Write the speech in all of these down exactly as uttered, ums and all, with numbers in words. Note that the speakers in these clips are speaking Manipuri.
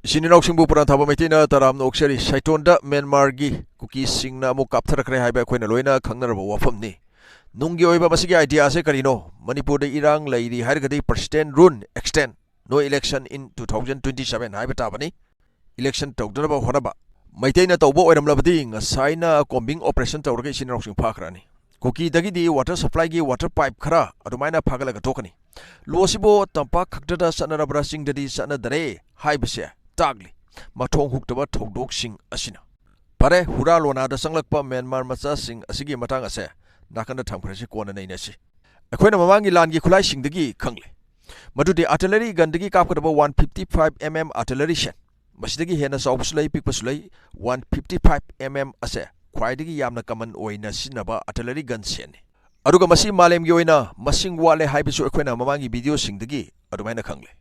ꯏꯆꯤꯟ ꯏꯅꯥꯎꯁꯤꯡꯕꯨ ꯄꯨꯔꯥꯟ ꯊꯥꯕ ꯃꯩꯇꯩꯅ ꯇꯔꯥꯝꯅ ꯑꯣꯛꯆꯔꯤ꯫ ꯁꯥꯏꯇꯣꯟꯗ ꯃ꯭ꯌꯥꯟꯃꯥꯔꯒꯤ ꯀꯨꯀꯤꯁꯤꯡꯅ ꯑꯃꯨꯛ ꯀꯥꯞꯊꯔꯛꯈ꯭ꯔꯦ ꯍꯥꯏꯕ ꯑꯩꯈꯣꯏꯅ ꯂꯣꯏꯅ ꯈꯪꯅꯔꯕ ꯋꯥꯐꯝꯅꯤ꯫ ꯅꯨꯡꯒꯤ ꯑꯣꯏꯕ ꯃꯁꯤꯒꯤ idea ꯑꯁꯦ ꯀꯔꯤꯅꯣ? ꯃꯅꯤꯄꯨꯔꯗ ꯏꯔꯥꯡ ꯂꯩꯔꯤ ꯍꯥꯏꯔꯒꯗꯤ Persistent Rule Extend, No Election in two thousand twenty-seven ꯍꯥꯏꯕ ꯇꯥꯕꯅꯤ꯫ Election ꯇꯧꯗꯅꯕ ꯍꯣꯠꯅꯕ꯫ ꯃꯩꯇꯩꯅ ꯇꯧꯕ ꯑꯣꯏꯔꯝꯂꯕꯗꯤ ꯉꯁꯥꯏꯅ combing operation ꯇꯧꯔꯒ ꯏꯆꯤꯟ ꯏꯅꯥꯎꯁꯤꯡ ꯐꯥꯈ꯭ꯔꯅꯤ꯫ ꯀꯨꯀꯤꯗꯒꯤꯗꯤ water supplyꯒꯤ water pipe ꯈꯔ ꯑꯗꯨꯃꯥꯏꯅ ꯐꯥꯒꯠꯂꯒ ꯇꯣꯛꯀꯅꯤ꯫ ꯂꯣ ꯑꯁꯤꯕꯨ ꯇꯝꯄꯥꯛ ꯈꯛꯇꯗ ꯆꯠꯅꯔꯕ꯭ꯔꯥ, ꯆꯤꯡꯗꯗꯤ ꯆꯠꯅꯗꯔꯦ ꯍꯥꯏꯕꯁꯦ ꯇꯥꯛꯂꯤ ꯃꯊꯣꯡ ꯍꯨꯛꯇꯕ ꯊꯧꯗꯣꯛꯁꯤꯡ ꯑꯁꯤꯅ꯫ ꯐꯔꯦ, ꯍꯨꯔꯥ ꯂꯣꯅꯥꯗ ꯆꯪꯂꯛꯄ ꯃ꯭ꯌꯥꯟꯃꯥꯔ ꯃꯆꯥꯁꯤꯡ ꯑꯁꯤꯒꯤ ꯃꯇꯥꯡ ꯑꯁꯦ ꯅꯥꯀꯟꯗ ꯊꯝꯈ꯭ꯔꯁꯤ, ꯀꯣꯟꯅ ꯅꯩꯅꯁꯤ꯫ ꯑꯩꯈꯣꯏꯅ ꯃꯃꯥꯡꯒꯤ ꯂꯥꯟꯒꯤ ꯈꯨꯠꯂꯥꯏꯁꯤꯡꯗꯒꯤ ꯈꯪꯂꯦ ꯃꯗꯨꯗꯤ artillery gunꯗꯒꯤ ꯀꯥꯞꯀꯗꯕ one fifty five mm artillery shell, ꯃꯁꯤꯗꯒꯤ ꯍꯦꯟꯅ ꯆꯥꯎꯕꯁꯨ ꯂꯩ, ꯄꯤꯛꯄꯁꯨ ꯂꯩ꯫ One fifty five mm ꯑꯁꯦ ꯈ꯭ꯋꯥꯏꯗꯒꯤ ꯌꯥꯝꯅ common ꯑꯣꯏꯅ ꯁꯤꯖꯤꯟꯅꯕ artillery gun shellꯅꯤ꯫ ꯑꯗꯨꯒ ꯃꯁꯤ ꯃꯥꯂꯦꯝꯒꯤ ꯑꯣꯏꯅ ꯃꯁꯤꯡ ꯋꯥꯠꯂꯦ ꯍꯥꯏꯕꯁꯨ ꯑꯩꯈꯣꯏꯅ ꯃꯃꯥꯡꯒꯤ videoꯁꯤꯡꯗꯒꯤ ꯑꯗꯨꯃꯥꯏꯅ ꯈꯪꯂꯦ꯫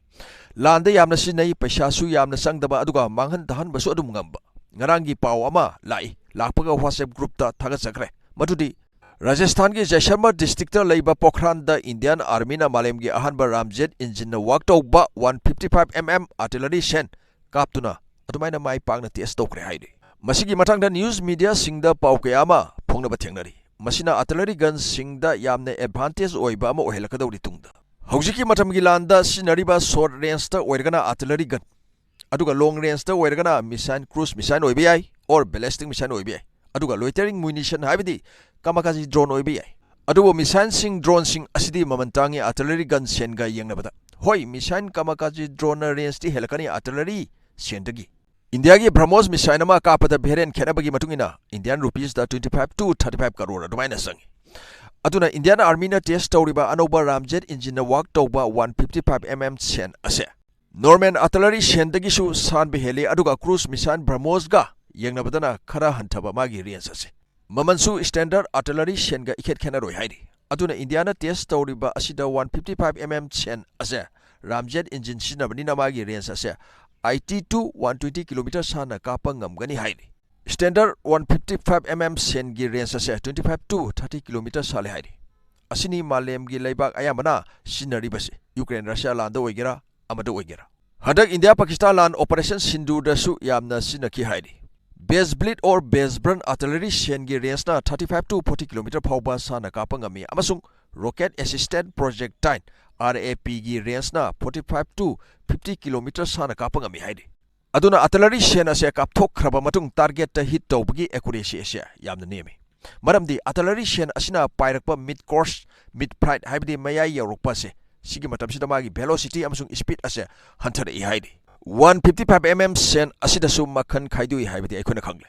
ꯂꯥꯟꯗ ꯌꯥꯝꯅ ꯁꯤꯖꯤꯟꯅꯩ, ꯄꯩꯁꯥꯁꯨ ꯌꯥꯝꯅ ꯆꯪꯗꯕ, ꯑꯗꯨꯒ ꯃꯥꯡꯍꯟ ꯇꯥꯍꯟꯕꯁꯨ ꯑꯗꯨꯝ ꯉꯝꯕ꯫ ꯉꯔꯥꯡꯒꯤ ꯄꯥꯎ ꯑꯃ ꯂꯥꯛꯏ, ꯂꯥꯛꯄꯒ WhatsApp groupꯇ ꯊꯥꯒꯠꯆꯈ꯭ꯔꯦ꯫ ꯃꯗꯨꯗꯤ ꯔꯥꯖꯁꯊꯥꯟꯒꯤ ꯖꯩꯁꯜꯃꯔ districtꯇ ꯂꯩꯕ ꯄꯣꯈ꯭ꯔꯥꯟꯗ Indian Armyꯅ ꯃꯥꯂꯦꯝꯒꯤ ꯑꯍꯥꯟꯕ ꯔꯥꯝꯖꯦꯠ engineꯅ work ꯇꯧꯕ one fifty five mm artillery shell ꯀꯥꯞꯇꯨꯅ ꯑꯗꯨꯃꯥꯏꯅ ꯃꯥꯏ ꯄꯥꯛꯅ test ꯇꯧꯈ꯭ꯔꯦ ꯍꯥꯏꯔꯤ꯫ ꯃꯁꯤꯒꯤ ꯃꯇꯥꯡꯗ news mediaꯁꯤꯡꯗ ꯄꯥꯎ ꯀꯌꯥ ꯑꯃ ꯐꯣꯡꯅꯕ ꯊꯦꯡꯅꯔꯤ꯫ ꯃꯁꯤꯅ artillery gunꯁꯤꯡꯗ ꯌꯥꯝꯅ advantage ꯑꯣꯏꯕ ꯑꯃ ꯑꯣꯏꯍꯜꯂꯛꯀꯗꯧꯔꯤ ꯇꯨꯡꯗ꯫ ꯍꯧꯖꯤꯛꯀꯤ ꯃꯇꯝꯒꯤ ꯂꯥꯟꯗ ꯁꯤꯖꯤꯟꯅꯔꯤꯕ short rangeꯇ ꯑꯣꯏꯔꯒꯅ artillery gun, ꯑꯗꯨꯒ long rangeꯇ ꯑꯣꯏꯔꯒꯅ missile, cruise missile ꯑꯣꯏꯕ ꯌꯥꯏ, or ballistic missile ꯑꯣꯏꯕ ꯌꯥꯏ, ꯑꯗꯨꯒ loitering munition ꯍꯥꯏꯕꯗꯤ kamikaze drone ꯑꯣꯏꯕ ꯌꯥꯏ꯫ ꯑꯗꯨꯕꯨ missileꯁꯤꯡ, droneꯁꯤꯡ ꯑꯁꯤꯗꯤ ꯃꯃꯜ ꯇꯥꯡꯉꯤ artillery gun shellꯒ ꯌꯦꯡꯅꯕꯗ꯫ ꯍꯣꯏ, missile kamikaze droneꯅ rangeꯇꯤ ꯍꯦꯜꯂꯛꯀꯅꯤ artillery shellꯗꯒꯤ꯫ ꯏꯟꯗꯤꯌꯥꯒꯤ BrahMos missile ꯑꯃ ꯀꯥꯞꯄꯗ variant ꯈꯦꯠꯅꯕꯒꯤ ꯃꯇꯨꯡ ꯏꯟꯅ Indian rupeesꯇ twenty five to thirty five crore ꯑꯗꯨꯃꯥꯏꯅ ꯆꯪꯉꯤ꯫ ꯑꯗꯨꯅ Indian Armyꯅ test ꯇꯧꯔꯤꯕ ꯑꯅꯧꯕ ꯔꯥꯝꯖꯦꯠ engineꯅ work ꯇꯧꯕ one fifty five mm shell ꯑꯁꯦ normal artillery shellꯗꯒꯤꯁꯨ ꯁꯥꯟꯕ ꯍꯦꯜꯂꯤ, ꯑꯗꯨꯒ cruise missile BrahMosꯀ ꯌꯦꯡꯅꯕꯗꯅ ꯈꯔ ꯍꯟꯊꯕ ꯃꯥꯒꯤ range ꯑꯁꯤ꯫ ꯃꯃꯜꯁꯨ standard artillery shellꯒ ꯏꯈꯦꯠ ꯈꯦꯠꯅꯔꯣꯏ ꯍꯥꯏꯔꯤ꯫ ꯑꯗꯨꯅ ꯏꯟꯗꯤꯌꯥꯅ test ꯇꯧꯔꯤꯕ ꯑꯁꯤꯗ one fifty five mm shell ꯑꯁꯦ ꯔꯥꯝꯖꯦꯠ engine ꯁꯤꯖꯤꯟꯅꯕꯅꯤꯅ ꯃꯥꯒꯤ range ꯑꯁꯦ eighty to one twenty kilometer ꯁꯥꯟꯅ ꯀꯥꯞꯄ ꯉꯝꯒꯅꯤ ꯍꯥꯏꯔꯤ꯫ Standard one fifty five mm shellꯒꯤ range ꯑꯁꯦ twenty five to thirty kilometer ꯁꯥꯜꯂꯦ ꯍꯥꯏꯔꯤ꯫ ꯑꯁꯤꯅꯤ ꯃꯥꯂꯦꯝꯒꯤ ꯂꯩꯕꯥꯛ ꯑꯌꯥꯝꯕꯅ ꯁꯤꯖꯤꯟꯅꯔꯤꯕꯁꯤ, ꯌꯨꯀ꯭ꯔꯦꯟ ꯔꯁꯤꯌꯥ ꯂꯥꯟꯗ ꯑꯣꯏꯒꯦꯔꯥ, ꯑꯃꯗ ꯑꯣꯏꯒꯦꯔꯥ꯫ ꯍꯟꯗꯛ ꯏꯟꯗꯤꯌꯥ ꯄꯥꯀꯤꯁꯇꯥꯟ ꯂꯥꯟ Operation Sindoorꯗꯁꯨ ꯌꯥꯝꯅ ꯁꯤꯖꯤꯟꯅꯈꯤ ꯍꯥꯏꯔꯤ꯫ Base Blitz or Base Brunt artillery ꯁꯦꯟꯒꯤ rangeꯅ thirty five to forty kilometer ꯐꯥꯎꯕ ꯁꯥꯟꯅ ꯀꯥꯞꯄ ꯉꯝꯃꯤ ꯑꯃꯁꯨꯡ Rocket Assisted Projectile, RAPꯒꯤ rangeꯅ forty five to fifty kilometer ꯁꯥꯟꯅ ꯀꯥꯞꯄ ꯉꯝꯃꯤ ꯍꯥꯏꯔꯤ꯫ ꯑꯗꯨꯅ artillery ꯁꯦꯟ ꯑꯁꯦ ꯀꯥꯞꯊꯣꯛꯈ꯭ꯔꯕ ꯃꯇꯨꯡ targetꯇ hit ꯇꯧꯕꯒꯤ accuracy ꯑꯁꯦ ꯌꯥꯝꯅ ꯅꯦꯝꯃꯤ꯫ ꯃꯔꯝꯗꯤ artillery ꯁꯦꯟ ꯑꯁꯤꯅ ꯄꯥꯏꯔꯛꯄ mid course, mid flight ꯍꯥꯏꯕꯗꯤ ꯃꯌꯥꯏ ꯌꯧꯔꯛꯄ ꯑꯁꯦ, ꯁꯤꯒꯤ ꯃꯇꯝꯁꯤꯗ ꯃꯥꯒꯤ velocity ꯑꯃꯁꯨꯡ speed ꯑꯁꯦ ꯍꯟꯊꯔꯛꯏ ꯍꯥꯏꯔꯤ꯫ One fifty five mm ꯁꯦꯟ ꯑꯁꯤꯗꯁꯨ ꯃꯈꯜ ꯈꯥꯏꯗꯣꯛꯏ ꯍꯥꯏꯕꯗꯤ ꯑꯩꯈꯣꯏꯅ ꯈꯪꯂꯦ꯫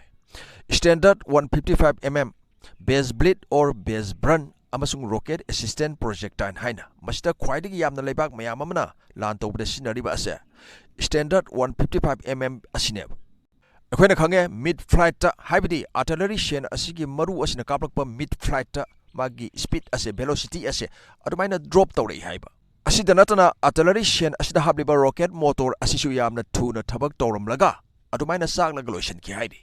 Standard one fifty five mm, Base Blitz or Base Brunt ꯑꯃꯁꯨꯡ Rocket Assisted Projectile ꯍꯥꯏꯅ꯫ ꯃꯁꯤꯗ ꯈ꯭ꯋꯥꯏꯗꯒꯤ ꯌꯥꯝꯅ ꯂꯩꯕꯥꯛ ꯃꯌꯥꯝ ꯑꯃꯅ ꯂꯥꯟ ꯇꯧꯕꯗ ꯁꯤꯖꯤꯟꯅꯔꯤꯕ ꯑꯁꯦ Standard one fifty five mm ꯑꯁꯤꯅꯦꯕ꯫ ꯑꯩꯈꯣꯏꯅ ꯈꯪꯉꯦ, mid flightꯇ, ꯍꯥꯏꯕꯗꯤ artillery ꯁꯦꯟ ꯑꯁꯤꯒꯤ ꯃꯔꯨ ꯑꯁꯤꯅ ꯀꯥꯞꯂꯛꯄ mid flightꯇ ꯃꯥꯒꯤ speed ꯑꯁꯦ, velocity ꯑꯁꯦ ꯑꯗꯨꯃꯥꯏꯅ drop ꯇꯧꯔꯛꯏ ꯍꯥꯏꯕ꯫ ꯑꯁꯤꯗ ꯅꯠꯇꯅ artillery ꯁꯦꯟ ꯑꯁꯤꯗ ꯍꯥꯞꯂꯤꯕ rocket motor ꯑꯁꯤꯁꯨ ꯌꯥꯝꯅ ꯊꯨꯅ ꯊꯕꯛ ꯇꯧꯔꯝꯂꯒ ꯑꯗꯨꯃꯥꯏꯅ ꯆꯥꯛꯂꯒ ꯂꯣꯏꯁꯤꯟꯈꯤ ꯍꯥꯏꯔꯤ꯫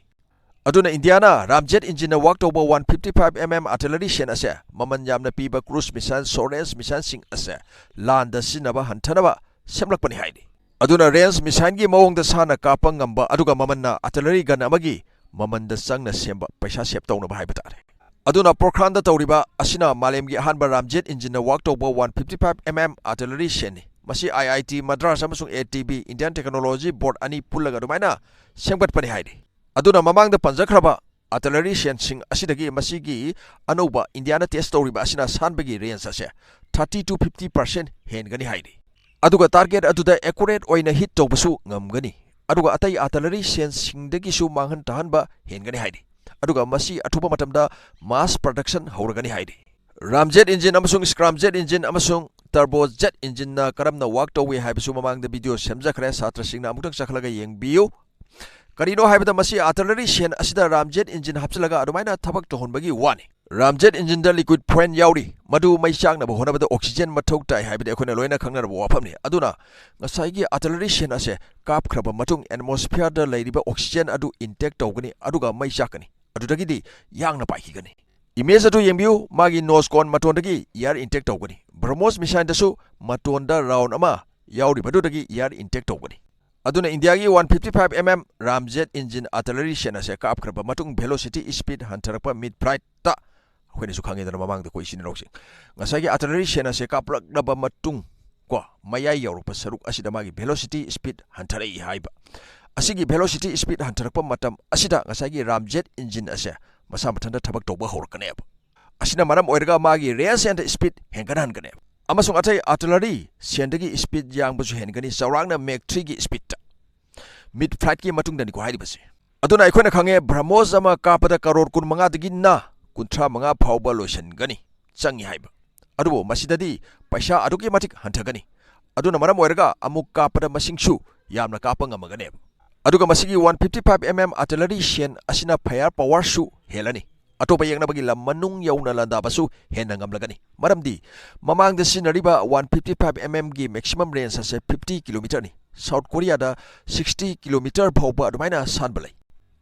ꯑꯗꯨꯅ ꯏꯟꯗꯤꯌꯥꯅ Ramjet engineꯅ work ꯇꯧꯕ one fifty five mm artillery ꯁꯦꯟ ꯑꯁꯦ ꯃꯃꯜ ꯌꯥꯝꯅ ꯄꯤꯕ cruise missile, short range missileꯁꯤꯡ ꯑꯁꯦ ꯂꯥꯟꯗ ꯁꯤꯖꯤꯟꯅꯕ ꯍꯟꯊꯅꯕ ꯁꯦꯝꯂꯛꯄꯅꯤ ꯍꯥꯏꯔꯤ꯫ ꯑꯗꯨꯅ range missileꯒꯤ ꯃꯑꯣꯡꯗ ꯁꯥꯟꯅ ꯀꯥꯞꯄ ꯉꯝꯕ, ꯑꯗꯨꯒ ꯃꯃꯜꯅ artillery gun ꯑꯃꯒꯤ ꯃꯃꯜꯗ ꯆꯪꯅ ꯁꯦꯝꯕ, ꯄꯩꯁꯥ save ꯇꯧꯅꯕ ꯍꯥꯏꯕ ꯇꯥꯔꯦ꯫ ꯑꯗꯨꯅ Pokhranꯗ ꯇꯧꯔꯤꯕ ꯑꯁꯤꯅ ꯃꯥꯂꯦꯝꯒꯤ ꯑꯍꯥꯟꯕ Ramjet engineꯅ work ꯇꯧꯕ one fifty five mm artillery ꯁꯦꯟꯅꯤ꯫ ꯃꯁꯤ IIT Madras ꯑꯃꯁꯨꯡ ATB, Indian Technology Board ꯑꯅꯤ ꯄꯨꯜꯂꯒ ꯑꯗꯨꯃꯥꯏꯅ ꯁꯦꯝꯒꯠꯄꯅꯤ ꯍꯥꯏꯔꯤ꯫ ꯑꯗꯨꯅ ꯃꯃꯥꯡꯗ ꯄꯟꯖꯈ꯭ꯔꯕ artillery ꯁꯦꯟꯁꯤꯡ ꯑꯁꯤꯗꯒꯤ ꯃꯁꯤꯒꯤ ꯑꯅꯧꯕ ꯏꯟꯗꯤꯌꯥꯅ test ꯇꯧꯔꯤꯕ ꯑꯁꯤꯅ ꯁꯥꯟꯕꯒꯤ range ꯑꯁꯦ thirty to fifty percent ꯍꯦꯟꯒꯅꯤ ꯍꯥꯏꯔꯤ꯫ ꯑꯗꯨꯒ target ꯑꯗꯨꯗ accurate ꯑꯣꯏꯅ hit ꯇꯧꯕꯁꯨ ꯉꯝꯒꯅꯤ꯫ ꯑꯗꯨꯒ ꯑꯇꯩ artillery ꯁꯦꯟꯁꯤꯡꯗꯒꯤꯁꯨ ꯃꯥꯡꯍꯟ ꯇꯥꯍꯟꯕ ꯍꯦꯟꯒꯅꯤ ꯍꯥꯏꯔꯤ꯫ ꯑꯗꯨꯒ ꯃꯁꯤ ꯑꯊꯨꯕ ꯃꯇꯝꯗ mass production ꯍꯧꯔꯒꯅꯤ ꯍꯥꯏꯔꯤ꯫ Ramjet engine ꯑꯃꯁꯨꯡ scramjet engine ꯑꯃꯁꯨꯡ turbojet engineꯅ ꯀꯔꯝꯅ work ꯇꯧꯏ ꯍꯥꯏꯕꯁꯨ ꯃꯃꯥꯡꯗ video ꯁꯦꯝꯖꯈ꯭ꯔꯦ, ꯁꯥꯇ꯭ꯔꯁꯤꯡꯅ ꯑꯃꯨꯛꯇꯪ ꯆꯠꯈꯠꯂꯒ ꯌꯦꯡꯕꯤꯌꯨ꯫ ꯀꯔꯤꯅꯣ ꯍꯥꯏꯕꯗ ꯃꯁꯤ artillery ꯁꯦꯟ ꯑꯁꯤꯗ Ramjet engine ꯍꯥꯞꯆꯤꯜꯂꯒ ꯑꯗꯨꯃꯥꯏꯅ ꯊꯕꯛ ꯇꯧꯍꯟꯕꯒꯤ ꯋꯥꯅꯤ꯫ Ramjet engineꯗ liquid fuel ꯌꯥꯎꯔꯤ, ꯃꯗꯨ ꯃꯩ ꯆꯥꯛꯅꯕ ꯍꯣꯠꯅꯕꯗ oxygen ꯃꯊꯧ ꯇꯥꯏ ꯍꯥꯏꯕꯗꯤ ꯑꯩꯈꯣꯏꯅ ꯂꯣꯏꯅ ꯈꯪꯅꯔꯕ ꯋꯥꯐꯝꯅꯤ꯫ ꯑꯗꯨꯅ ꯉꯁꯥꯏꯒꯤ artillery ꯁꯦꯟ ꯑꯁꯦ ꯀꯥꯞꯈ꯭ꯔꯕ ꯃꯇꯨꯡ atmosphereꯗ ꯂꯩꯔꯤꯕ oxygen ꯑꯗꯨ intact ꯇꯧꯒꯅꯤ, ꯑꯗꯨꯒ ꯃꯩ ꯆꯥꯛꯀꯅꯤ꯫ ꯑꯗꯨꯗꯒꯤꯗꯤ ꯌꯥꯡꯅ ꯄꯥꯏꯈꯤꯒꯅꯤ꯫ Image ꯑꯗꯨ ꯌꯦꯡꯕꯤꯌꯨ, ꯃꯥꯒꯤ nose cone ꯃꯇꯣꯟꯗꯒꯤ air intact ꯇꯧꯒꯅꯤ꯫ BrahMos missileꯗꯁꯨ ꯃꯇꯣꯟꯗ round ꯑꯃ ꯌꯥꯎꯔꯤꯕꯗꯨꯗꯒꯤ air intake ꯇꯧꯒꯅꯤ꯫ ꯑꯗꯨꯅ ꯏꯟꯗꯤꯌꯥꯒꯤ one fifty five mm Ramjet engine artillery ꯁꯦꯟ ꯑꯁꯦ ꯀꯥꯞꯈ꯭ꯔꯕ ꯃꯇꯨꯡ velocity speed ꯍꯟꯊꯔꯛꯄ mid flightꯇ ꯑꯩꯈꯣꯏꯅꯁꯨ ꯈꯪꯉꯦꯗꯅ ꯃꯃꯥꯡꯗ ꯑꯩꯈꯣꯏ ꯏꯆꯤꯟ ꯏꯅꯥꯎꯁꯤꯡ ꯉꯁꯥꯏꯒꯤ artillery ꯁꯦꯟ ꯑꯁꯦ ꯀꯥꯞꯂꯛꯂꯕ ꯃꯇꯨꯡ ꯀꯣ ꯃꯌꯥꯏ ꯌꯧꯔꯛꯄ ꯁꯔꯨꯛ ꯑꯁꯤꯗ ꯃꯥꯒꯤ velocity speed ꯍꯟꯊꯔꯛꯏ ꯍꯥꯏꯕ꯫ ꯑꯁꯤꯒꯤ velocity speed ꯍꯟꯊꯔꯛꯄ ꯃꯇꯝ ꯑꯁꯤꯗ ꯉꯁꯥꯏꯒꯤ Ramjet engine ꯑꯁꯦ ꯃꯁꯥ ꯃꯊꯟꯇ ꯊꯕꯛ ꯇꯧꯕ ꯍꯧꯔꯛꯀꯅꯦꯕ꯫ ꯑꯁꯤꯅ ꯃꯔꯝ ꯑꯣꯏꯔꯒ ꯃꯥꯒꯤ range and speed ꯍꯦꯟꯒꯠꯍꯟꯒꯅꯦꯕ꯫ ꯑꯃꯁꯨꯡ ꯑꯇꯩ artillery ꯁꯦꯟꯗꯒꯤ speed ꯌꯥꯡꯕꯁꯨ ꯍꯦꯟꯒꯅꯤ, ꯆꯥꯎꯔꯥꯛꯅ Mach threeꯒꯤ speedꯇ꯫ Mid flightꯀꯤ ꯃꯇꯨꯡꯗꯅꯤꯀꯣ ꯍꯥꯏꯔꯤꯕꯁꯦ꯫ ꯑꯗꯨꯅ ꯑꯩꯈꯣꯏꯅ ꯈꯪꯉꯦ BrahMos ꯑꯃ ꯀꯥꯞꯄꯗ ꯀꯔꯣꯔ ꯀꯨꯟꯃꯉꯥꯗꯒꯤꯅ ꯀꯨꯟꯊ꯭ꯔꯥ ꯃꯉꯥ ꯐꯥꯎꯕ ꯂꯣꯏꯁꯤꯟꯒꯅꯤ ꯆꯪꯉꯤ ꯍꯥꯏꯕ꯫ ꯑꯗꯨꯕꯨ ꯃꯁꯤꯗꯗꯤ ꯄꯩꯁꯥ ꯑꯗꯨꯛꯀꯤ ꯃꯇꯤꯛ ꯍꯟꯊꯒꯅꯤ꯫ ꯑꯗꯨꯅ ꯃꯔꯝ ꯑꯣꯏꯔꯒ ꯑꯃꯨꯛ ꯀꯥꯞꯄꯗ ꯃꯁꯤꯡꯁꯨ ꯌꯥꯝꯅ ꯀꯥꯞꯄ ꯉꯝꯃꯒꯅꯦꯕ꯫ ꯑꯗꯨꯒ ꯃꯁꯤꯒꯤ one fifty five mm artillery ꯁꯦꯟ ꯑꯁꯤꯅ fire powerꯁꯨ ꯍꯦꯜꯂꯅꯤ꯫ ꯑꯇꯣꯞꯄ ꯌꯦꯛꯅꯕꯒꯤ ꯂꯝ ꯃꯅꯨꯡ ꯌꯧꯅ ꯂꯥꯟꯗꯥꯕꯁꯨ ꯍꯦꯟꯅ ꯉꯝꯂꯒꯅꯤ꯫ ꯃꯔꯝꯗꯤ ꯃꯃꯥꯡꯗ ꯁꯤꯖꯤꯟꯅꯔꯤꯕ one fifty five mmꯒꯤ maximum range ꯑꯁꯦ fifty kilometerꯅꯤ꯫ South Koreaꯗ sixty kilometer ꯐꯥꯎꯕ ꯑꯗꯨꯃꯥꯏꯅ ꯁꯥꯟꯕ ꯂꯩ꯫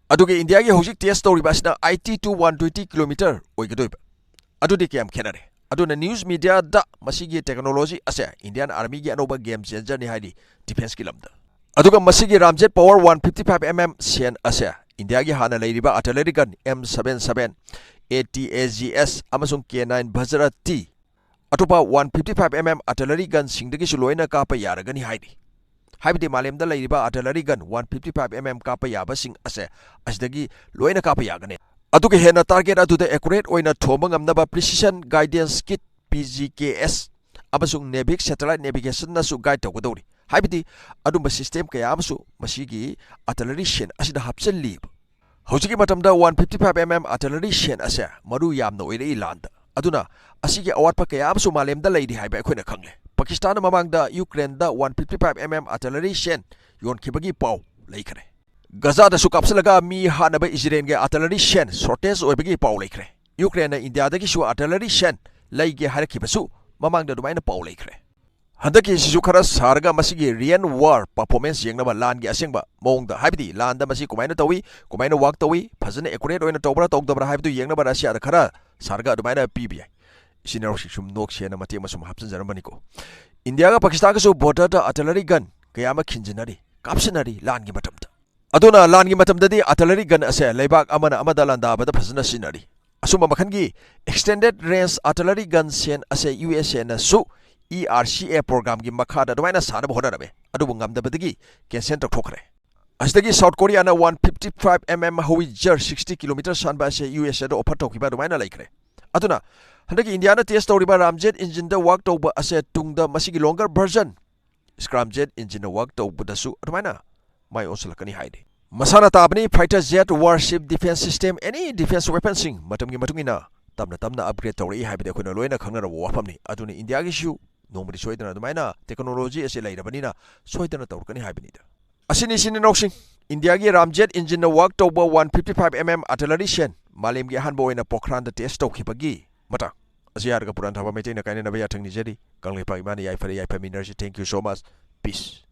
ꯑꯗꯨꯒ ꯏꯟꯗꯤꯌꯥꯒꯤ ꯍꯧꯖꯤꯛ test ꯇꯧꯔꯤꯕ ꯑꯁꯤꯅ eighty to one twenty kilometer ꯑꯣꯏꯒꯗꯣꯏꯕ꯫ ꯑꯗꯨꯗꯤ ꯀꯌꯥꯝ ꯈꯦꯠꯅꯔꯦ? ꯑꯗꯨꯅ news mediaꯗ ꯃꯁꯤꯒꯤ technology ꯑꯁꯦ Indian Armyꯒꯤ ꯑꯅꯧꯕ game changerꯅꯤ ꯍꯥꯏꯔꯤ defenceꯀꯤ ꯂꯝꯗ꯫ ꯑꯗꯨꯒ ꯃꯁꯤꯒꯤ Ramjet power one fifty five mm ꯁꯦꯟ ꯑꯁꯦ ꯏꯟꯗꯤꯌꯥꯒꯤ ꯍꯥꯟꯅ ꯂꯩꯔꯤꯕ artillery gun M seven seven, ATAGS ꯑꯃꯁꯨꯡ K nine Vajra T ꯑꯇꯣꯞꯄ one fifty five mm artillery gunꯁꯤꯡꯗꯒꯤꯁꯨ ꯂꯣꯏꯅ ꯀꯥꯞꯄ ꯌꯥꯔꯒꯅꯤ ꯍꯥꯏꯔꯤ꯫ ꯍꯥꯏꯕꯗꯤ ꯃꯥꯂꯦꯝꯗ ꯂꯩꯔꯤꯕ artillery gun one fifty five mm ꯀꯥꯞꯄ ꯌꯥꯕꯁꯤꯡ ꯑꯁꯦ ꯑꯁꯤꯗꯒꯤ ꯂꯣꯏꯅ ꯀꯥꯞꯄ ꯌꯥꯒꯅꯤ꯫ ꯑꯗꯨꯒ ꯍꯦꯟꯅ target ꯑꯗꯨꯗ accurate ꯑꯣꯏꯅ ꯊꯣꯝꯕ ꯉꯝꯅꯕ precision guidance kit, PGKS, ꯑꯃꯁꯨꯡ NAVIC satellite navigationꯅꯁꯨ guide ꯇꯧꯒꯗꯧꯔꯤ꯫ ꯍꯥꯏꯕꯗꯤ ꯑꯗꯨꯝꯕ system ꯀꯌꯥ ꯑꯃꯁꯨ ꯃꯁꯤꯒꯤ artillery ꯁꯦꯟ ꯑꯁꯤꯗ ꯍꯥꯞꯆꯤꯜꯂꯤꯕ꯫ ꯍꯧꯖꯤꯛꯀꯤ ꯃꯇꯝꯗ one fifty five mm artillery ꯁꯦꯟ ꯑꯁꯦ ꯃꯔꯨ ꯌꯥꯝꯅ ꯑꯣꯏꯔꯛꯏ ꯂꯥꯟꯗ꯫ ꯑꯗꯨꯅ ꯑꯁꯤꯒꯤ ꯑꯋꯥꯠꯄ ꯀꯌꯥ ꯑꯃꯁꯨ ꯃꯥꯂꯦꯝꯗ ꯂꯩꯔꯤ ꯍꯥꯏꯕ ꯑꯩꯈꯣꯏꯅ ꯈꯪꯂꯦ꯫ ꯄꯥꯀꯤꯁꯇꯥꯟꯅ ꯃꯃꯥꯡꯗ ꯌꯨꯀ꯭ꯔꯦꯟꯗ one fifty five mm artillery ꯁꯦꯟ ꯌꯣꯟꯈꯤꯕꯒꯤ ꯄꯥꯎ ꯂꯩꯈ꯭ꯔꯦ꯫ ꯒꯖꯥꯗꯁꯨ ꯀꯥꯞꯁꯤꯜꯂꯒ ꯃꯤ ꯍꯥꯠꯅꯕ ꯏꯖꯔꯦꯜꯒꯤ artillery ꯁꯦꯟ shortage ꯑꯣꯏꯕꯒꯤ ꯄꯥꯎ ꯂꯩꯈ꯭ꯔꯦ꯫ ꯌꯨꯀ꯭ꯔꯦꯟꯅ ꯏꯟꯗꯤꯌꯥꯗꯒꯤꯁꯨ artillery ꯁꯦꯟ ꯂꯩꯒꯦ ꯍꯥꯏꯔꯛꯈꯤꯕꯁꯨ ꯃꯃꯥꯡꯗ ꯑꯗꯨꯃꯥꯏꯅ ꯄꯥꯎ ꯂꯩꯈ꯭ꯔꯦ꯫ ꯍꯟꯗꯛꯀꯤꯁꯤꯁꯨ ꯈꯔ ꯁꯥꯔꯒ ꯃꯁꯤꯒꯤ real war performance ꯌꯦꯡꯅꯕ ꯂꯥꯟꯒꯤ ꯑꯁꯦꯡꯕ ꯃꯑꯣꯡꯗ, ꯍꯥꯏꯕꯗꯤ ꯂꯥꯟꯗ ꯃꯁꯤ ꯀꯃꯥꯏꯅ ꯇꯧꯏ, ꯀꯃꯥꯏꯅ work ꯇꯧꯏ, ꯐꯖꯅ accurate ꯑꯣꯏꯅ ꯇꯧꯕ꯭ꯔꯥ ꯇꯧꯗꯕ꯭ꯔꯥ ꯍꯥꯏꯕꯗꯨ ꯌꯦꯡꯅꯕ ꯔꯁꯤꯌꯥꯗ ꯈꯔ ꯁꯥꯔꯒ ꯑꯗꯨꯃꯥꯏꯅ ꯄꯤꯕ ꯌꯥꯏ꯫ ꯏꯆꯤꯟ ꯏꯅꯥꯎꯁꯤꯡ ꯁꯨꯝ ꯅꯣꯛꯁꯦꯅ ꯃꯇꯦꯛ ꯑꯃ ꯁꯨꯝ ꯍꯥꯞꯆꯤꯟꯖꯔꯝꯕꯅꯤꯀꯣ꯫ ꯏꯟꯗꯤꯌꯥꯒ ꯄꯥꯀꯤꯁꯇꯥꯟꯒꯁꯨ ꯕꯣꯔꯗꯔꯗ ꯑꯥꯔꯇꯤꯂꯔꯤ ꯒꯟ ꯀꯌꯥ ꯑꯃ ꯈꯤꯟꯖꯤꯟꯅꯔꯤ, ꯀꯥꯞꯁꯤꯟꯅꯔꯤ ꯂꯥꯟꯒꯤ ꯃꯇꯝꯗ꯫ ꯑꯗꯨꯅ ꯂꯥꯟꯒꯤ ꯃꯇꯝꯗꯗꯤ ꯑꯥꯔꯇꯤꯂꯔꯤ ꯒꯟ ꯑꯁꯦ ꯂꯩꯕꯥꯛ ꯑꯃꯅ ꯑꯃꯗ ꯂꯥꯟꯗꯥꯕꯗ ꯐꯖꯅ ꯁꯤꯖꯤꯟꯅꯔꯤ꯫ ꯑꯁꯨꯝꯕ ꯃꯈꯜꯒꯤ extended range artillery gun ꯁꯦꯟ ꯑꯁꯦ ꯌꯨ ꯑꯦꯁ ꯑꯦꯅꯁꯨ ꯏ ꯑꯥꯔ ꯁꯤ ꯑꯦ ꯄ꯭ꯔꯣꯒ꯭ꯔꯥꯝꯒꯤ ꯃꯈꯥꯗ ꯑꯗꯨꯃꯥꯏꯅ ꯁꯥꯅꯕ ꯍꯣꯠꯅꯔꯝꯃꯦ, ꯑꯗꯨꯕꯨ ꯉꯝꯗꯕꯗꯒꯤ ꯀꯦꯟꯁꯦꯜ ꯇꯧꯊꯣꯛꯈ꯭ꯔꯦ꯫ ꯑꯁꯤꯗꯒꯤ ꯁꯥꯎꯠ ꯀꯣꯔꯤꯌꯥꯅ one fifty five M M howitzer sixty kilometre ꯁꯥꯟꯕ ꯑꯁꯦ ꯌꯨ ꯑꯦꯁ ꯑꯦꯗ ꯑꯣꯐꯔ ꯇꯧꯈꯤꯕ ꯑꯗꯨꯃꯥꯏꯅ ꯂꯩꯈ꯭ꯔꯦ꯫ ꯑꯗꯨꯅ ꯍꯟꯗꯛꯀꯤ ꯏꯟꯗꯤꯌꯥꯅ ꯇꯦꯁ ꯇꯧꯔꯤꯕ ꯔꯥꯝꯖꯦꯠ ꯏꯟꯖꯤꯟꯗ ꯋꯥꯔꯛ ꯇꯧꯕ ꯑꯁꯦ ꯇꯨꯡꯗ ꯃꯁꯤꯒꯤ ꯂꯣꯡꯒꯔ ꯚꯔꯖꯟ ꯁ꯭ꯀ꯭ꯔꯥꯝꯖꯦꯠ ꯏꯟꯖꯤꯟꯅ ꯋꯥꯔꯛ ꯇꯧꯕꯗꯁꯨ ꯑꯗꯨꯃꯥꯏꯅ ꯃꯥꯏ ꯑꯣꯟꯁꯤꯜꯂꯛꯀꯅꯤ ꯍꯥꯏꯔꯤ꯫ ꯃꯁꯥꯅ ꯇꯥꯕꯅꯤ, fighter jet, warship, defence system, any defence ꯋꯦꯄꯟꯁꯤꯡ ꯃꯇꯝꯒꯤ ꯃꯇꯨꯡ ꯏꯟꯅ ꯇꯞꯅ ꯇꯞꯅ ꯑꯞꯒ꯭ꯔꯦꯗ ꯇꯧꯔꯛꯏ ꯍꯥꯏꯕꯗꯤ ꯑꯩꯈꯣꯏꯅ ꯂꯣꯏꯅ ꯈꯪꯅꯔꯕ ꯋꯥꯐꯝꯅꯤ꯫ ꯑꯗꯨꯅ ꯏꯟꯗꯤꯌꯥꯒꯤꯁꯨ ꯅꯣꯡꯃꯗꯤ ꯁꯣꯏꯗꯅ ꯑꯗꯨꯃꯥꯏꯅ ꯇꯦꯛꯅꯣꯂꯣꯖꯤ ꯑꯁꯤ ꯂꯩꯔꯕꯅꯤꯅ ꯁꯣꯏꯗꯅ ꯇꯧꯔꯛꯀꯅꯤ ꯍꯥꯏꯕꯅꯤꯗ꯫ ꯑꯁꯤꯅꯤ, ꯏꯆꯤꯟ ꯏꯅꯥꯎꯁꯤꯡ, ꯏꯟꯗꯤꯌꯥꯒꯤ ꯔꯥꯝꯖꯦꯠ ꯏꯟꯖꯤꯟꯅ ꯋꯥꯔꯛ ꯇꯧꯕ one fifty five M M artillery ꯁꯦꯟ ꯃꯥꯂꯦꯝꯒꯤ ꯑꯍꯥꯟꯕ ꯑꯣꯏꯅ ꯄꯣꯈ꯭ꯔꯥꯟꯗ ꯇꯦꯁ ꯇꯧꯈꯤꯕꯒꯤ ꯃꯇꯥꯡ꯫ ꯑꯁꯤ ꯍꯥꯏꯔꯒ ꯄꯨꯔꯥꯟ ꯊꯥꯕ ꯃꯩꯇꯩꯅ ꯀꯥꯏꯅꯅꯕ ꯌꯥꯊꯪ ꯅꯤꯖꯔꯤ꯫ ꯀꯪꯂꯩꯄꯥꯛ ꯏꯃꯥꯅ ꯌꯥꯏꯐꯔꯦ, ꯌꯥꯏꯐꯃꯤꯟꯅꯔꯁꯤ꯫ Thank you so much. Peace.